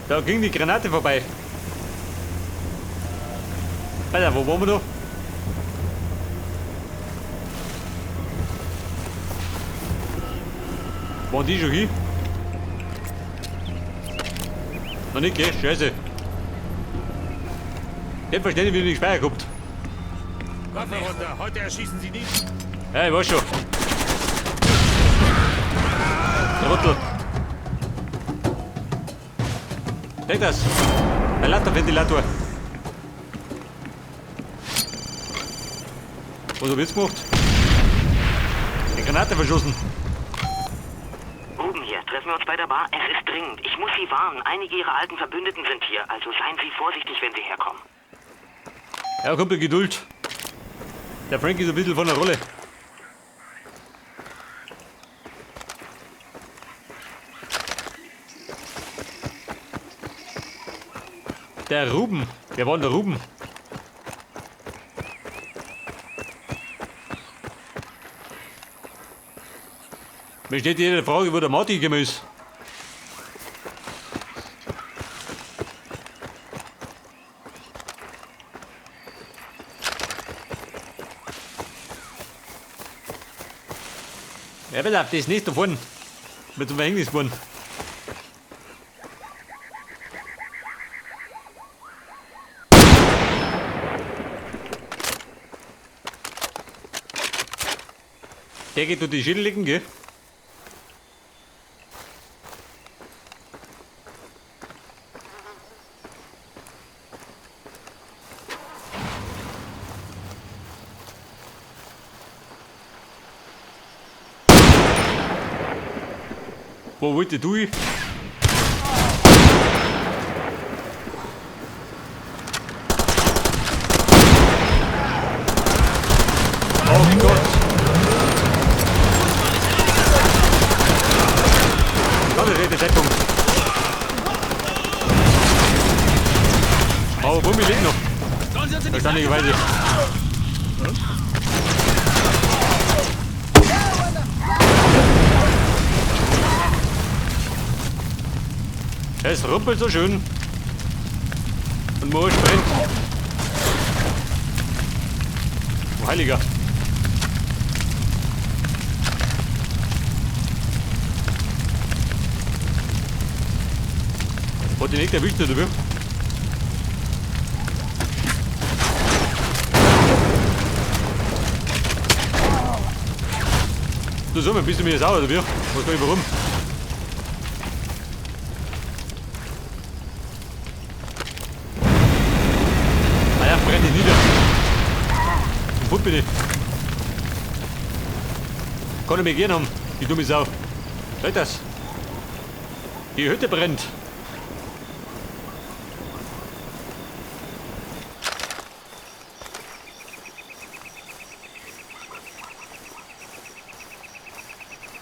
Da ging die Granate vorbei. Alter, wo waren wir da? Waren die schon hier? Noch nicht, gell? Scheiße. Selbstverständlich wieder in die Speicher gehabt. Waffe runter. Heute erschießen Sie nicht. Ja, ich weiß schon. Trottel. Denk das. Ein lauter Ventilator. Was hab ich jetzt gemacht? Die Granate verschossen. Ruben hier. Treffen wir uns bei der Bar? Es ist dringend. Ich muss Sie warnen. Einige Ihrer alten Verbündeten sind hier. Also seien Sie vorsichtig, wenn Sie herkommen. Ja, kommt Geduld. Der Frank ist ein bisschen von der Rolle. Der Ruben. Wer war denn der Ruben? Mir steht hier die Frage, wo der Martin gekommen ist. Ja, pass auf, das ist nicht da vorne. Mit zum Verhängnis geworden. Der geht durch die Schädel liegen, gell? Wo wollte du hin? Oh Gott! Das ist der Zeitpunkt. Aber Bummi lebt noch. Erstaunlicherweise. Es rumpelt so schön. Und Moor brennt. Oh, Heiliger. Hat die nicht erwischt, oder wie? Du sag mal, bist du mir sauer, oder wie? Was kann ich warum? Ah ja, brenn dich nieder. Und Put bin ich. Kann ich mich gern haben, die dumme Sau. Soll das? Die Hütte brennt.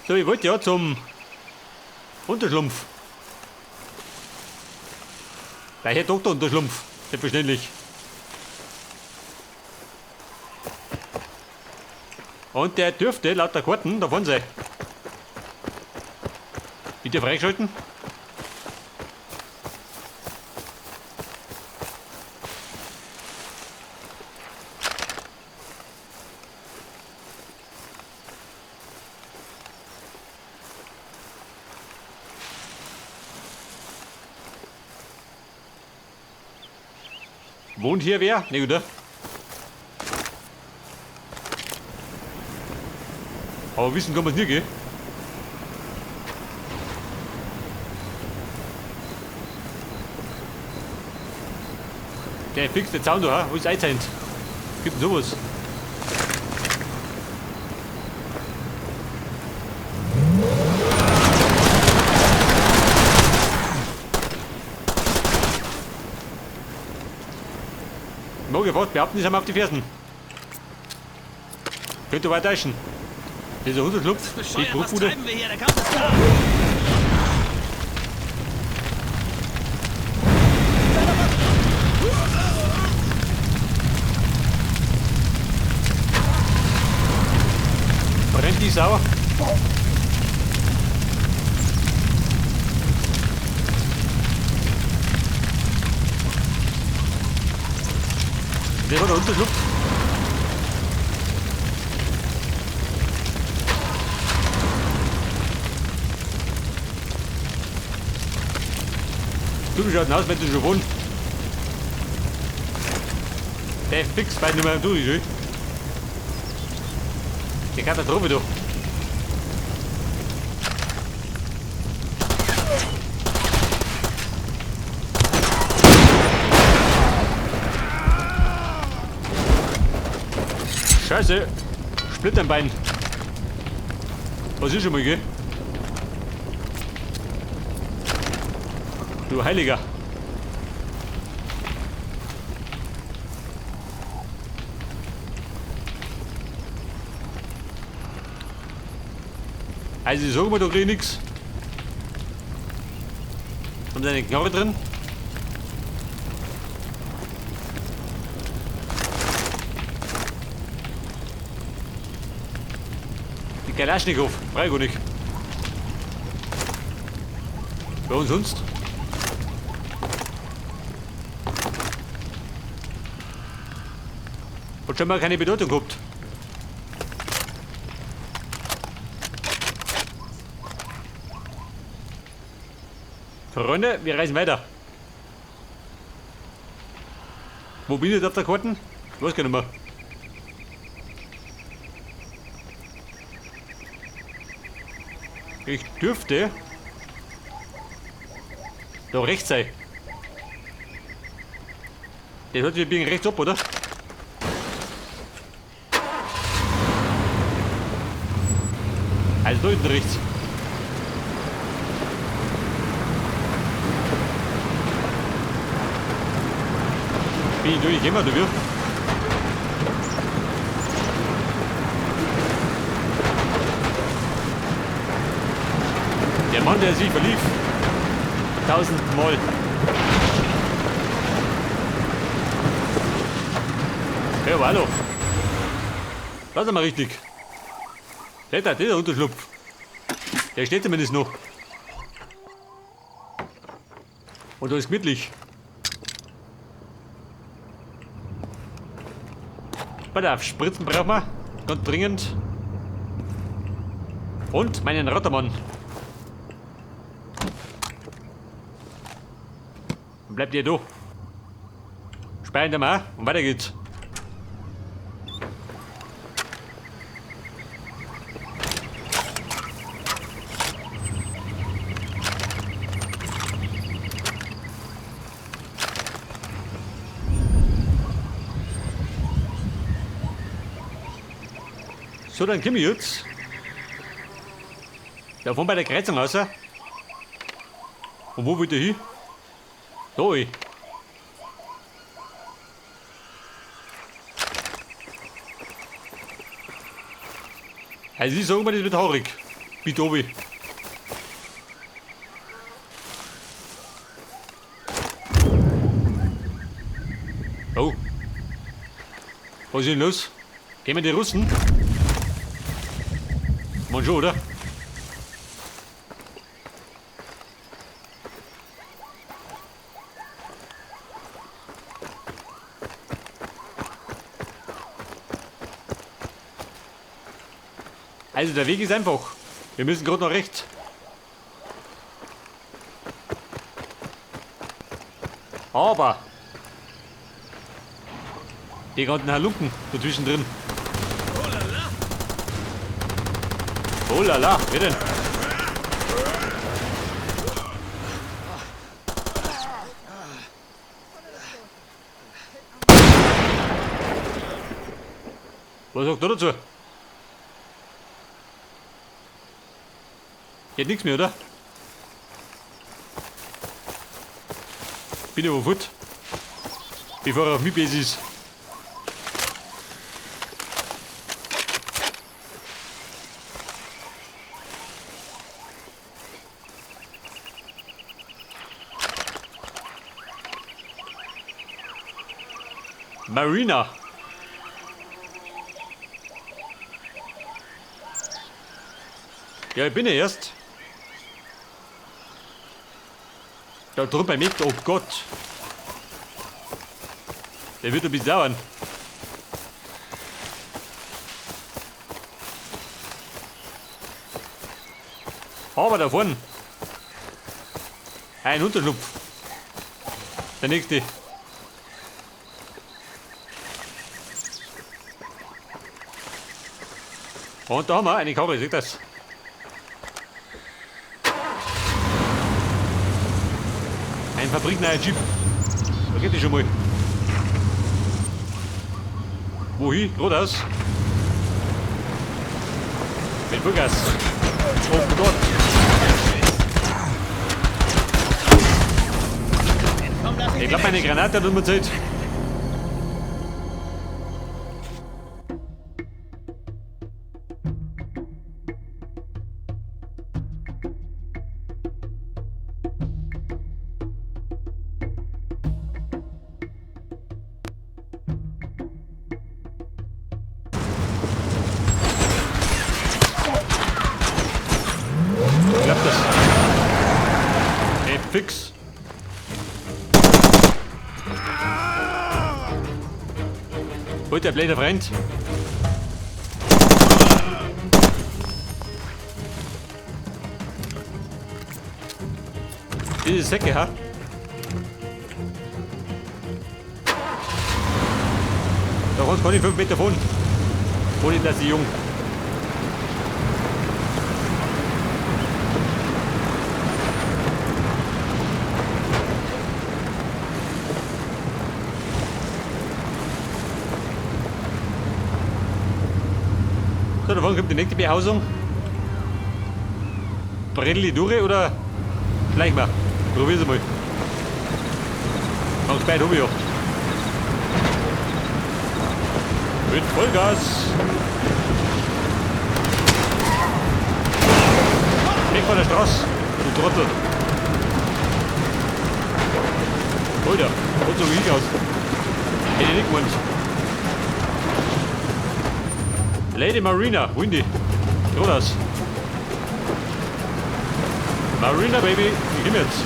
So, ich wollte ja zum Unterschlumpf. Der Herr Doktor Unterschlumpf, selbstverständlich. Und der dürfte laut der Karten davon sein. Bitte freigeschalten. Wohnt hier wer? Ne, oder? Aber wissen kann man's nie, gell? Der fixe Zaun da, ha? Wo ist eingezäunt? Gibt denn sowas? Mag ich fast behaupten, die sind mir auf die Fersen. Könnte aber täuschen. Dieser Hunderschlupf, die Bescheuert, was Bruchbude. treiben wir hier? Der Kampf ist da! Brennt die Sau? Der war der Unterschlupf. Du, wie schaut denn aus, wenn du schon wohnst? Der fix bei nicht mehr durch, schön. Die Katastrophe doch. Scheiße! Splitter am Bein. Was ist schon mal, gell? Du Heiliger! Also ich sag mal, da krieg ich nix. Haben Sie eine Knarre drin? Die Kalaschnikow, brauch ich nicht. Bei uns sonst? Hat schon mal keine Bedeutung gehabt. Freunde, wir reisen weiter. Wo bin ich jetzt auf der Karte? Ich weiß gar nicht mehr. Ich dürfte da rechts sein. Der sollte wir biegen rechts ab, oder? Also da hinten rechts. Bin ich durchgekommen, oder wie? Der Mann, der sich verlief. 1000-mal. Ja, aber hallo. Das ist mal richtig. Der hat der Unterschlupf. Der steht zumindest noch. Und da ist gemütlich. Pass auf, Spritzen brauchen wir. Ganz dringend. Und meinen Rottermann. Bleibt ihr da. Speichern wir mal und weiter geht's. So, dann komm ich jetzt. Da vorne bei der Kreuzung raus. Und wo will der hin? Da ich. Also ich sag mal, das wird haarig. Bitte obi. Oh. Was ist denn los? Gehen wir die Russen? Man schon, oder? Also der Weg ist einfach. Wir müssen gerade noch rechts. Aber die ganzen Halunken dazwischen drin. Oh la la, wer denn? Was sagt der dazu? Geht nichts mehr, oder? Bin aber fort. Bevor er auf mich besser ist. Marina. Ja, ich bin ja erst. Da drüben beim Eck, oh Gott. Der wird ein bisschen dauern. Aber da vorne. Ein Unterschlupf. Der nächste. Und da haben wir eine Karre, seht das? Ein fabrikneuer Jeep. Da geht die schon mal. Wohin? Geradeaus. Mit Vollgas. Oh Gott. Ich glaube, meine Granate hat immer Zeit. Klappt das? Ey, fix. Holt der blöde Freund. Diese Säcke, ha? Da kannst du keine 5 Meter fahren. Ohne dass ich jung. So, da vorne kommt die nächste Behausung. Brenn ich durch oder schleich mal? Probier's mal. Ganz spät hab ich ja. Mit Vollgas. Weg von der Straße, du Trottel. Alter, hat so wie aus. Hätte ich nicht gemeint. Lady Marina, wohin die? Geradeaus. Marina, Baby, ich komm jetzt.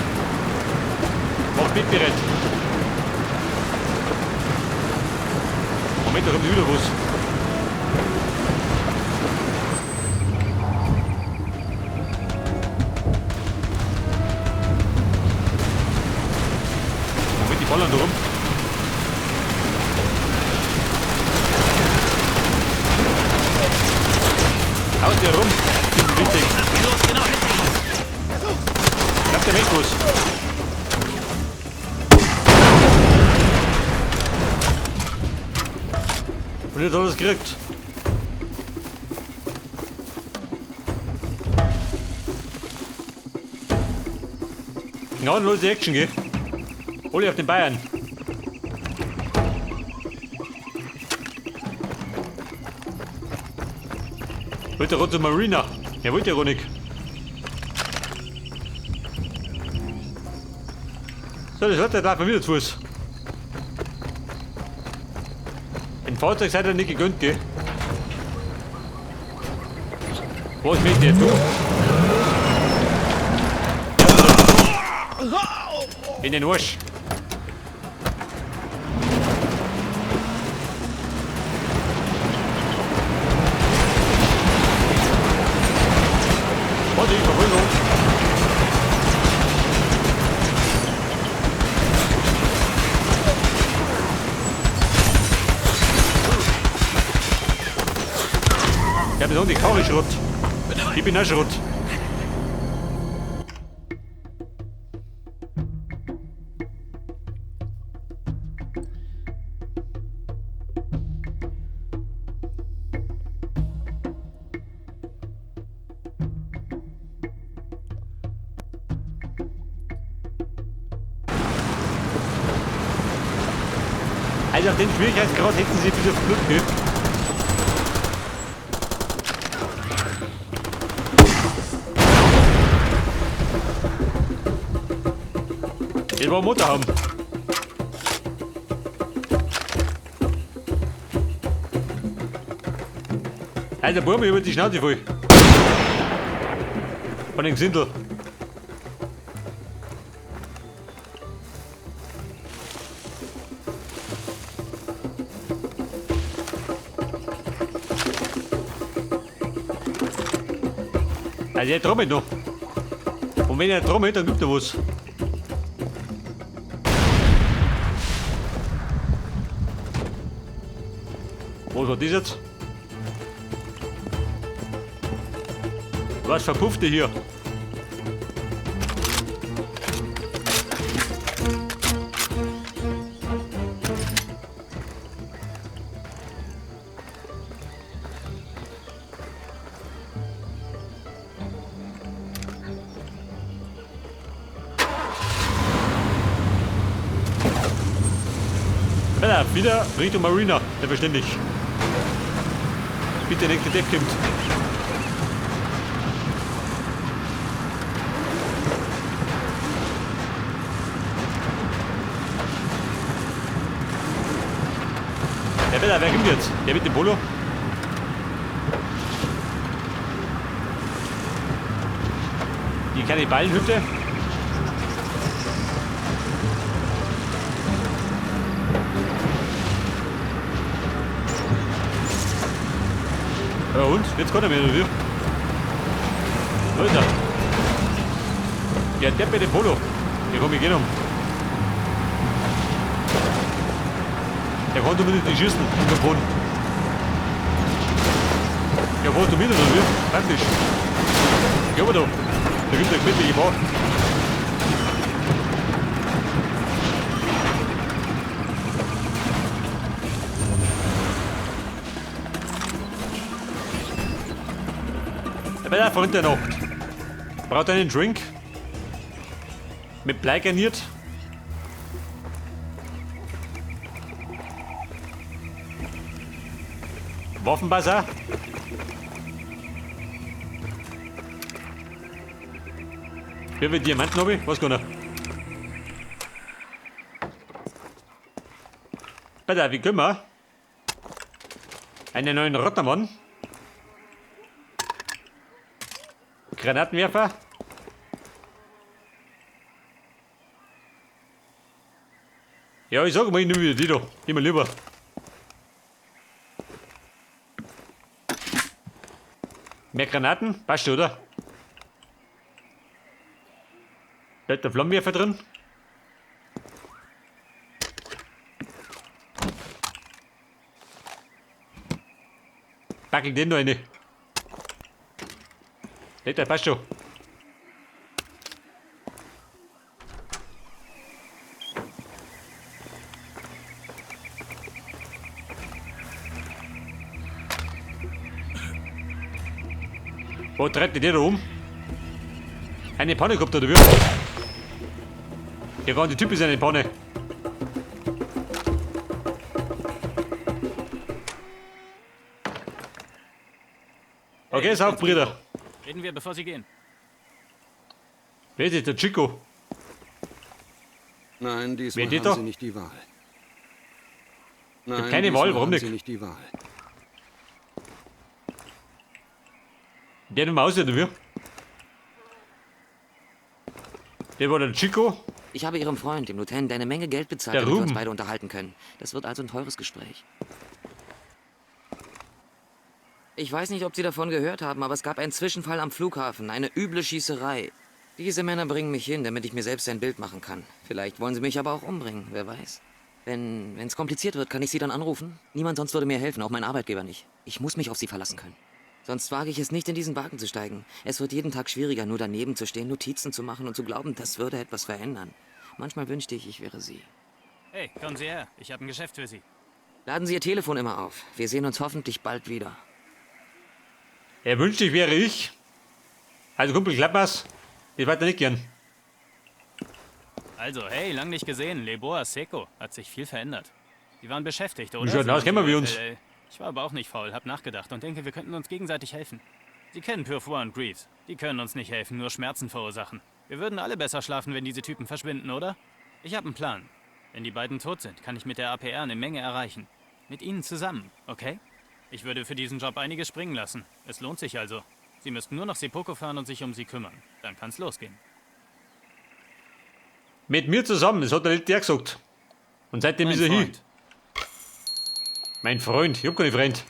Mach mit bereit. Moment, da kommt wieder was. Moment, die ballern da rum. Haut der rum. Witzig. Ich hab der Meckbus. Und jetzt hat er es gekriegt. Gnadenlose Action, gell? Alle auf den Bayern. Wollt ihr zur Marina? Ja, wollt ihr gar nicht. So, das wird der darf man wieder zu Fuß. Ein Fahrzeug seid ihr nicht gegönnt, gell? Was mit dir, du? Ja, in den Arsch. Vorsicht, Verfolgung. Ich hab jetzt auch die Karre Schrott. Ich bin auch Schrott. Also auf den Schwierigkeitsgrad hätten sie bis auf Blut gehabt. Ich will Mutter haben. Also der Bub über die Schnauze voll. Von dem Gesindel. Also der trommelt noch. Und wenn er drum hat, dann gibt er was. Was war das jetzt? Was verpufft der hier? Ja, wieder Richtung Marina, selbstverständlich. Bitte nicht, der Depp kommt. Ja, bitte, wer kommt jetzt? Der mit dem Polo? Die kleine Ballenhütte. Ja und? Jetzt kann er mehr, oder wie? Wo ist er? Ja, der bei dem Polo. Der kann mich gehen um. Der kann zumindest nicht schießen im Boden. Ja, wo hast du mit, oder wie? Praktisch. Ja, aber da. Da gibt es eine gemütliche Bar. Bei der Freund der Nacht. Braucht einen Drink. Mit Blei garniert. Waffenbasar. Wie viele Diamanten habe ich? Was kann er? Bitte, wie können wir? Einen neuen Rottermann. Granatenwerfer. Ja, ich sag mal, ich nehme wieder die da. Immer lieber. Mehr Granaten? Passt schon, oder? Bleibt der Flammenwerfer drin? Packel den da rein. Der passt schon. Wo treibt die der da um? Eine Panne gehabt, oder wie? Hier war die Typ ist eine Panne. Okay, ist auf, Brüder. Reden wir, bevor Sie gehen. Wer ist der Chico? Nein, diesmal Wer haben da? Sie nicht die Wahl. Nein, keine Wahl, warum haben nicht? Sie nicht die Wahl. Der nimmt aus, oder wie? Der war der Chico. Ich habe Ihrem Freund, dem Lieutenant, eine Menge Geld bezahlt, Der damit wir uns Ruben. beide unterhalten können. Das wird also ein teures Gespräch. Ich weiß nicht, ob Sie davon gehört haben, aber es gab einen Zwischenfall am Flughafen, eine üble Schießerei. Diese Männer bringen mich hin, damit ich mir selbst ein Bild machen kann. Vielleicht wollen sie mich aber auch umbringen, wer weiß. Wenn es kompliziert wird, kann ich Sie dann anrufen? Niemand sonst würde mir helfen, auch mein Arbeitgeber nicht. Ich muss mich auf Sie verlassen können. Sonst wage ich es nicht, in diesen Wagen zu steigen. Es wird jeden Tag schwieriger, nur daneben zu stehen, Notizen zu machen und zu glauben, das würde etwas verändern. Manchmal wünschte ich, ich wäre Sie. Hey, kommen Sie her. Ich habe ein Geschäft für Sie. Laden Sie Ihr Telefon immer auf. Wir sehen uns hoffentlich bald wieder. Er wünschte, ich wäre ich. Also Kumpel, klapp was. Ich weiter nicht gern. Also, hey, lang nicht gesehen. Leboa Seco hat sich viel verändert. Sie waren beschäftigt, oder? Wie schaut denn aus? Kennen wir uns? Ich war aber auch nicht faul, hab nachgedacht und denke, wir könnten uns gegenseitig helfen. Sie kennen Purefoy und Greaves. Die können uns nicht helfen, nur Schmerzen verursachen. Wir würden alle besser schlafen, wenn diese Typen verschwinden, oder? Ich habe einen Plan. Wenn die beiden tot sind, kann ich mit der APR eine Menge erreichen. Mit ihnen zusammen, okay? Ich würde für diesen Job einiges springen lassen. Es lohnt sich also. Sie müssten nur nach Sepoko fahren und sich um sie kümmern. Dann kann's losgehen. Mit mir zusammen, das hat der der gesagt. Und seitdem Mein ist er hier. Freund. Mein Freund, ich hab keinen Freund.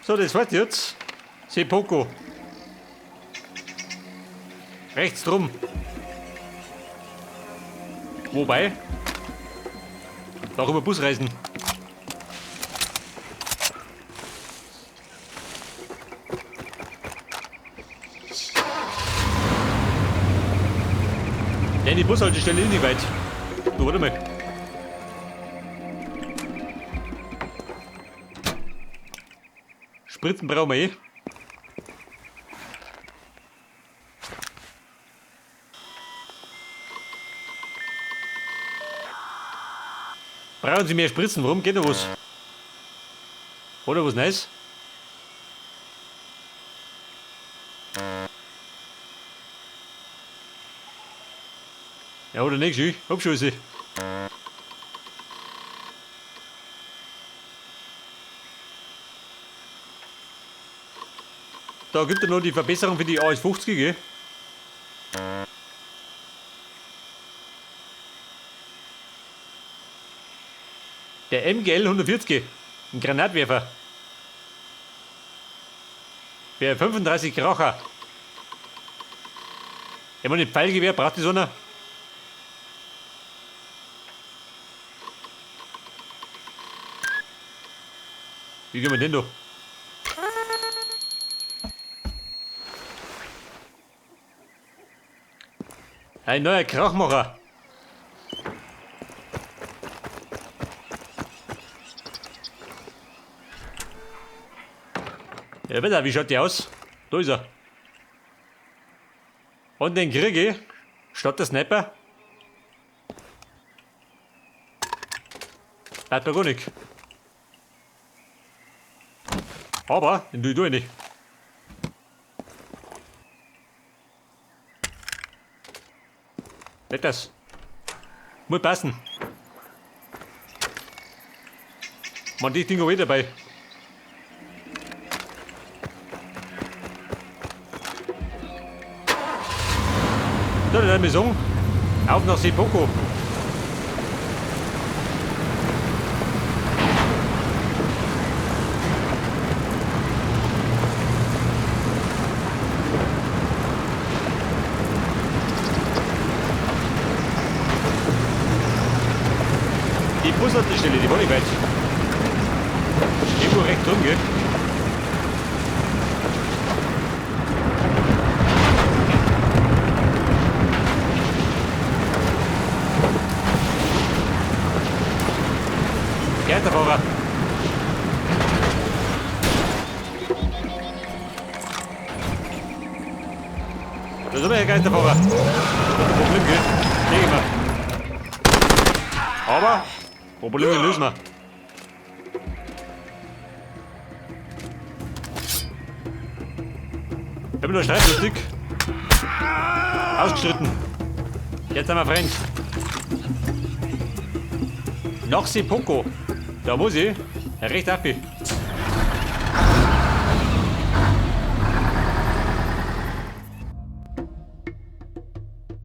So, das war's jetzt. Sepoko. Rechts drum. Wobei? Auch über Busreisen. Nein, die Bushaltestelle ist nicht weit. Du, warte mal. Spritzen brauchen wir eh. Brauchen Sie mehr Spritzen? Warum geht noch was? Oder was Neues? Ja, oder nicht, ich hab schon sie. Da gibt es noch die Verbesserung für die AS50, gell? Der MGL 140, ein Granatwerfer. Für 35 Kracher. Ich meine, Pfeilgewehr braucht die so einer. Wie gehen wir denn da? Ein neuer Krachmacher. Ja, bitte, wie schaut der aus? Da ist er. Und den kriege ich statt der Sniper. Bleibt mir gar nicht. Aber den tue ich nicht. Nicht das. Muss passen. Man, die Dinger wieder dabei. Da, dann wir sagen, auf nach Sepoko. Die Bushaltestelle, die war nicht weit. Irgendwo rechts rum, gell? Geisterfahrer. Da ist aber ein Geisterfahrer. Das ist ein Problem, gell? Denke ich mal. Aber Probleme lösen wir. Ich bin nur streitlustig. Ausgestritten. Jetzt haben wir Freund. Nach Sepoko. Da muss ich. Recht ab.